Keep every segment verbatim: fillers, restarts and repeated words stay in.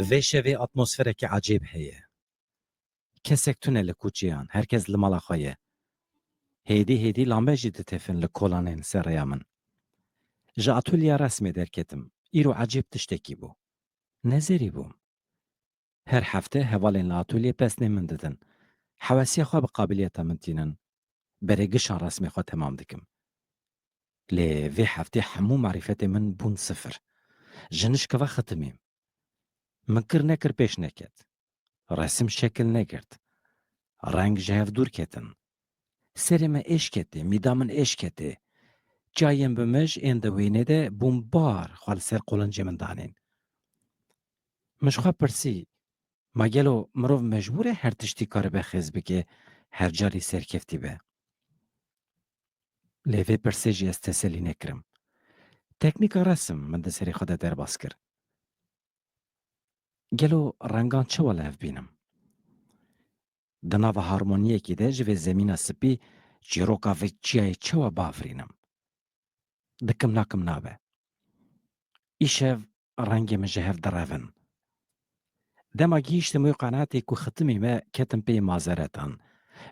Vê şevê atmosfereke ecêb heye. Kesek tune li kuçeyan, her kes li mala xwe ye. Hêdî hêdî lambe jî ditefin li kolanên serreya min. Ji atolyeya resmê derketim. Îro ecêb tiştekî bû. Nezerî bûm. Her hefte hevalên li atolyê pesnê min didin. Hewesiya xwe bi qabiliyeta min tînin. Berê gişan resmê xwe temam dikim. Lê vê heftê hemû marîfetê min bûn sifir. Ji nişkeva xitimîm. Min kir nekir pêş neket. Resim şekil negirt. Reng ji hev dûr ketin. Serê min êş ketê, mîda min êş ketê. Çayên bi mij ên di wênê de bûn bar xwe li ser qolincê min danîn. Min ji xwe pirsî, ma gelo mirov mecbûr e her tiştî karibe xêz bike, her carî serkeftî be? Lê vê pirsê jî ez teselî nekirim. Teknîka resim min di serê xwe de derbas kir. Gelo rengan çawa li hev bînim? Di nava harmoniyekê de ji vê zemîna spî çîroka vê çiyayê çawa biavirînim? Dikim nakim nabe. Îşev rengê min ji hev direvin. Dema gihîştim wê qenaetê ku xitimî me, ketim pê mazeretan.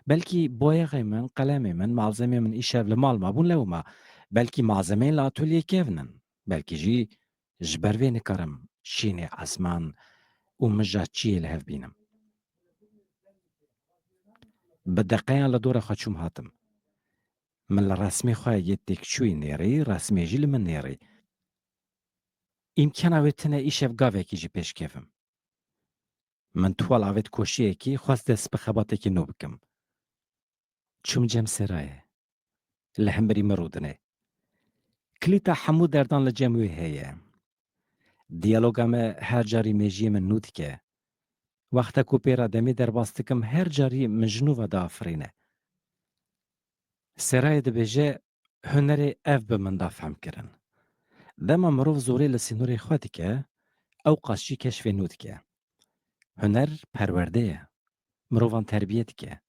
Belkî boyexê min, qelemê min, malzemê min îşev li mal mabûn lewma. Belkî malzemeyên li atolyê kevn in. Belkî jî ji ber vê nikarim şînê esman û mija çiyê li hev bînim. Bi deqeyan li dora xwe çûm hatim. Min li resmê xwe yê têkçûyî nêrî, resmê jî li min nêrî. Îmkana wê tune îşev gavekî jî pêş kevim. Min tuwal avêt koşiyekî, xwest dest bi xebatekî nû bikim. Çûm cem Serayê. Li hemberî min rûdine. Kilîta hemû derdan li cem wê heye. Diyaloga me her carî mêjiyê min nû dike. Wexta ku pê re demê derbas dikim, her carî min ji nû ve diafirîne. Serayê dibêje, hunerê ev bi min da fehmkirin. Dema mirov zorê li sînorê xwe dike, ew qas jî keşfê nû dike. Huner perwerde ye. Mirovan terbiye dike.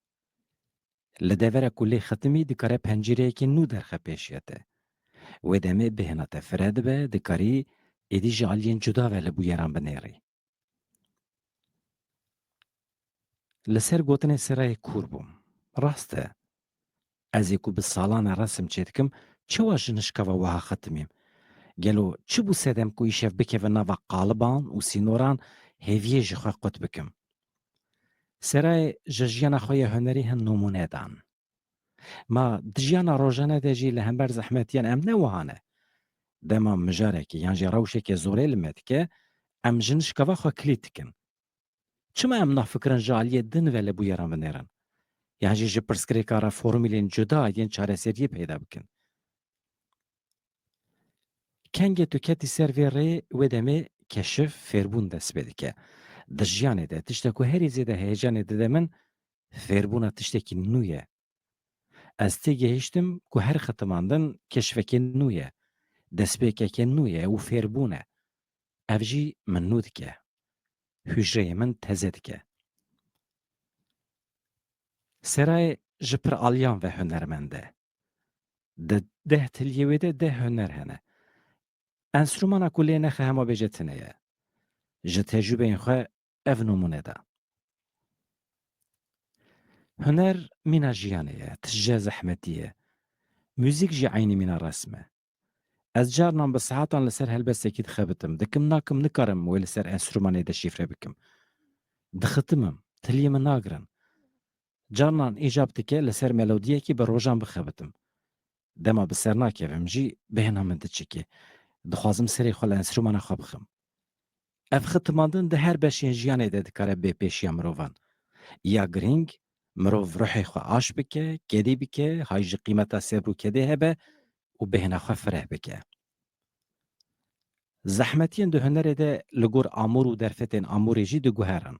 Li devera ku lê xitimî dikare pencîreyekî nû derxe pêşiya te. Wê demê bêhna te fire dibe, dikarî êdî ji aliyên cuda ve li bûyeran binêrî. Li ser gotinê Serayê kûr bûm. Rast e. Ez ê ku bi salan e resim çêdikim, çawa ji nişkeva wiha xitimîm? Gelo çi bû sedem ku îşev bikevim nava qaliban û sînoran, hêviyê ji xwe qut bikim? Serayê ji jiyana xwe ya hunerî hin nimûne dan. Ma di jiyana rojane de jî li hember zehmetiyan em ne wiha ne. Dema mijarekî yan jî rewşeke zorê li me dike, em ji nişkeva xwe kilît dikin. Çima em nafikirin ji aliyê din ve li bûyeran binêrin? Yan jî ji pirsgirêka re formûlên cuda yên çareseriyê peyda bikin? Kengê tu ketî ser vê rê, wê demê keşif, fêrbûn dest pê dike. Di jiyanê de tişta ku herî zêde heyecanê dide min, fêrbûna tiştekî nû ye. Ez têgihiştim ku her xitimandin keşfekê nû ye, destpêkeke nû ye û fêrbûn e. Ev jî min nû dike. Hûcreyê min teze dike. Serayê ji pir aliyan ve hunermend e. Di deh tiliyê wê de deh huner hene. Enstrûmana ku lê nexe hema bêje tune ye. Ji tecrûbeyên xwe ev nimûne da. Huner mîna jiyanê ye, tije zehmetî ye. Muzîk jî eynî mîna resm e. Ez carnan bi saetan li ser helbestekî dixebitim. Dikim nakim nikarim wê li ser enstrûmanê deşîfre bikim. Dixitimim, tiliyê min nagirin. Carnan îcab dike li ser melodiyekî bi rojan bixebitim. Dema bi ser nakevim jî bêhna min diçike. Dixwazim serê xwe li enstrûmana xwe bixim. Ev xitimandin di her beşên jiyanê de dikare bê pêşiya mirovan. Ya girîng, mirov ruhê xwe aş bike, kedî bike, hay ji qîmeta sebr û kedê hebe û bêhna xwe fireh bike. Zehmetiyên di hunerê de li gor amûr û derfetên amûrê jî diguherin.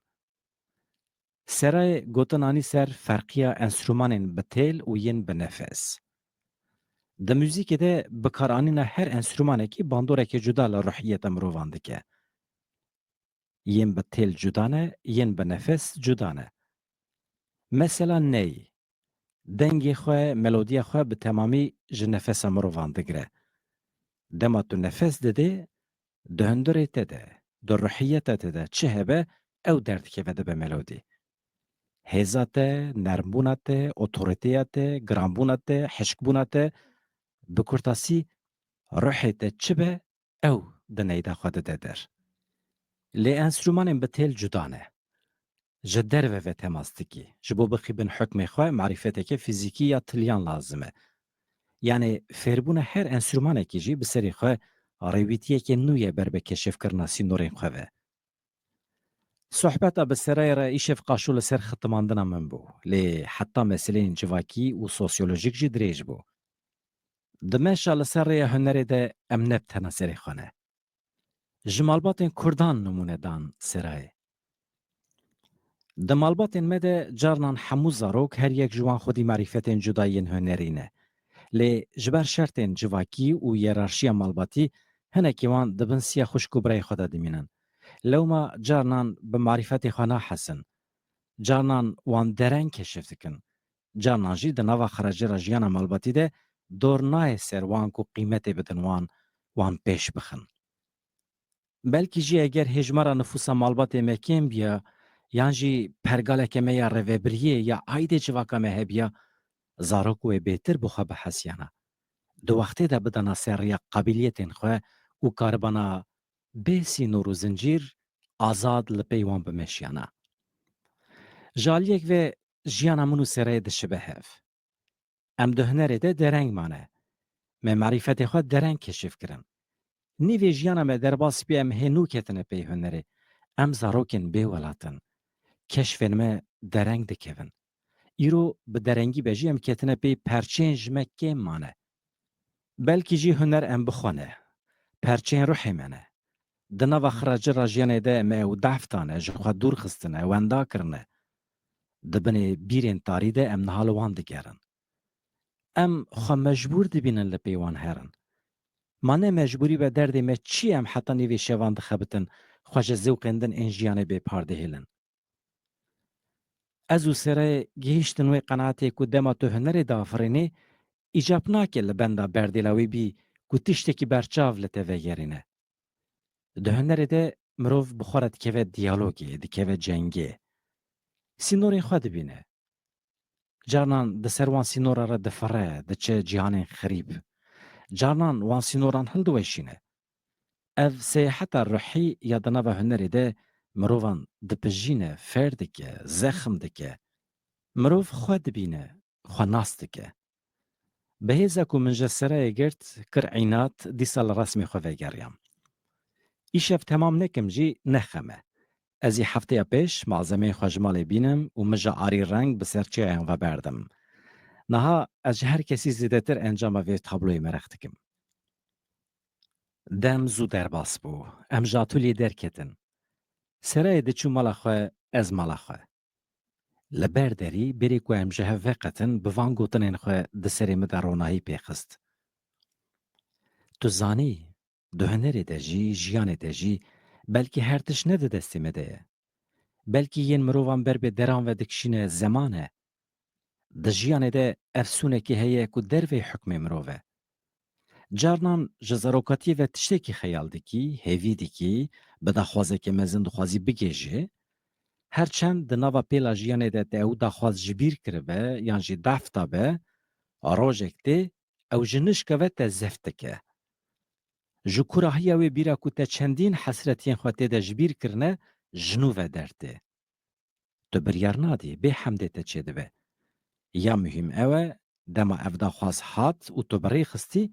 Serayê gotin anî ser ferqiya enstrûmanên bi têl û yên bi nefes. Di muzîkê de bikaranîna her enstrûmanekî bandoreke cuda li ruhiyeta mirovan dike. Yên bi têl cuda ne, yên bi nefes cuda ne. Mesela ney, dengê xwe, melodiya xwe bi temamî ji nefesa mirovan digire. Dema tu nefes didê, di hundirê te de, di ruhiyeta te de çi hebe, ew derdikeve dibe melodî. Hêza te, nermbûna te, otorîteya te, giranbûna te, hişkbûna te, bi kurtasî, ruhê te çi be, ew di neyda xwe dide der. Lê enstrûmanên bi têl cuda ne. Ji derve ve temas dikî. Ji bo bixîbin hukmê xwe, marîfeteke fîzîkî ya tiliyan lazim e. Yanî fêrbûna her enstrûmanekî jî bi serê xwe rêwîtiyeke nû ye ber bi keşifkirina sînorên xwe ve. Sohbeta bi Serayê re îşev qaşo li ser xitimandina min bû, lê heta meseleyên civakî û sosyolojîk jî dirêj bû. Di meşa li ser rêya hunerê de em ne bi tena serê xwe ne. Ji malbatên Kurdan nimûne dan Serayê. Di malbatên me de carnan hemû zarok her yek ji wan xwedî marîfetên cuda yên hunerî ne. Lê ji ber şertên civakî û yerarşiya malbatî hinekî wan di bin siya xwişk û birayê xwe de dimînin. Lewma carnan bi marîfetê xwe nahesin. Carnan wan dereng keşif dikin. Carnan jî di nava xeracê re jiyana malbatî de dor nayê ser wan ku qîmetê bidin wan, wan pêş bixin. Belkî jî eger hêjmara nifûsa malbatê me kêm biya, yan jî pergaleke me ya rêvebiriyê ya aîdê civaka me hebiya, zarok wê bêtir bi xwe bihesiyana. Di wextê de bidana ser riya qabîliyetên xwe û karibana bê sînor û zincîr azad li pey wan bimeşiyana. Ji aliyek ve jiyana min û Serayê dişibe hev. Em di hunerê de dereng mane. Me marîfetê xwe dereng keşif kirin. Nîvê jiyana me derbas bî em hê nû ketine pey hunerê. Em zarokên bê welat in. Keşfên me dereng dikevin. Îro bi derengî be jî em ketine pey perçeyên ji me kêm mane. Belkî jî huner em bi xwe ne. Perçeyên ruhê me ne. Di nava xiracira jiyanê de me ew dehf dane, ji xwe dûr xistine, wenda kirine. Di binê bîrên tarî de em niha li wan digerin. Em xwe mecbûr dibînin li pê wan herin. Ma ne mecbûrî be derdê me çi ye em heta nîvê şevan dixebitin, xwe ji zewqên din ên jiyanê bê par dihêlin. Ez û Serayê gihîştin wê qenaetê ku dema tu hunerê diafirînî, îcab nake li benda berdêla wê bî ku tiştekî berçav li te vegerîne. Di hunerê de mirov bi xwe re dikeve diyalogê, dikeve cengê. Sînorên xwe dibîne. Carnan di ser wan sînora re difire, diçe cîhanên xirîb. Carnan wan sînoran hildiweşîne. Ev seyaheta ruhî ya di nava hunerê de mirovan dipijîne, fêr dike, zexm dike. Mirov xwe dibîne, xwe nas dike. Bi hêza ku min ji Serayê girt, kir înat, dîsa li resmê xwe vegeriyam. Îşev temam nekim jî ne xem e. Ez ê hefteya pêş malzemeyên xwe ji malê bînim û mija arî reng bi ser çiyayan ve berdim. Niha ez ji her kesî zêdetir encama vê tabloyê mereq dikim. Dem zû derbas bû. Em ji atûlyê derketin. Serayê diçû mala xwe, ez mala xwe. Li ber derî, berê ku em ji hev veqetin, bi van gotinên xwe di serê min de ronahî pê xist. Tu zanî, di hunerê de jî, jiyanê de jî, belkî her tişt ne di destê me de ye. Belkî yên mirovan ber bê deran ve dikişîne zeman e. Di jiyanê de efsûnekê heye ku dervey hukmê mirov e. Carnan ji zarokatiyê ve tiştekî xeyal dikî, hêvî dikî, bi daxwazeke mezin dixwazî bigihîjî. Her çend di nava pêla jiyanê de te ew daxwaz ji bîr kiribe yan jî def dabe, rojek tê ew ji nişka ve te zeft dike. Ji kurahiya wê bîra ku te çendîn hesretiyên xwe tê de ji bîr kirine, ji nû ve dertê. Tu biryar nadî, bê hemdê te çêdibe. Ya muhîm ew e, dema ev daxwaz hat û tu bi rê xistî,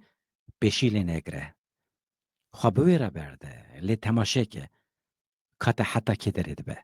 pêşî lê negire. Xwe bi wê re berde, lê temaşe ke, ka te heta kê derê dibe.